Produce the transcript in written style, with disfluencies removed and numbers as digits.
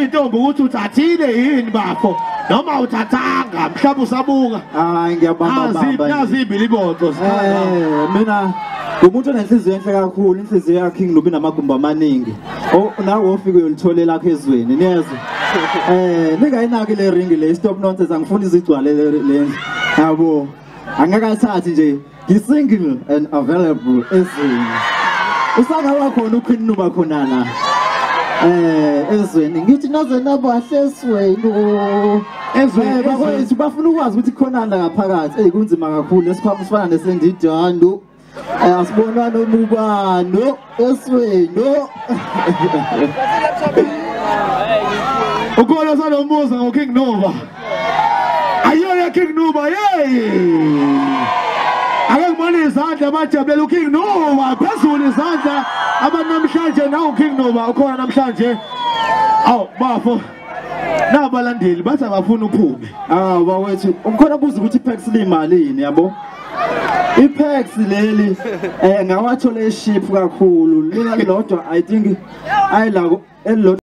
Intombi ukuthi uthathile yini bafo noma uthathanga mhlawumbe usabuka. Hayi ngiyabamba bamba. Nazi ibiliboco. Mina umuntu onenhliziyo enhle kakhulu, inhliziyo yakhe King Nuba inamagumbi amaningi. Nawe wofika uyolitholela lakho ezweni, niyezwa? Ningayinaki le ring le, stop nonsense, angifuni izigcwale le ndlu. Yabo. Angakathathi nje, ngi-single and available ezweni. Usangaba khona uQueen Nuba khona la. Ezweni ngithi naze nabahle ezweni. Ezweni bakwethu bafuna ukwazi ukuthi khona la ngaphakathi. Ey kunzima kakhulu, esikhwama sifana nesendidando. Asibonwa nomubano esweni. Ukhona sanombuzo ngoKing Nuba. Ayoya King Nuba, yey! Ake ngibone izandla abajabulela uKing Nuba, phezulu izandla abantu namhlanje nawu King Nuba ukhona namhlanje. Awu bafo. Nabalandeli bathi abafuna uphume. Ah bakwethu, umkhona buza ukuthi iPax limalini yabo? iPax leli ngawathola eship kakhulu. Lona lodwa I think ayilako elilodwa.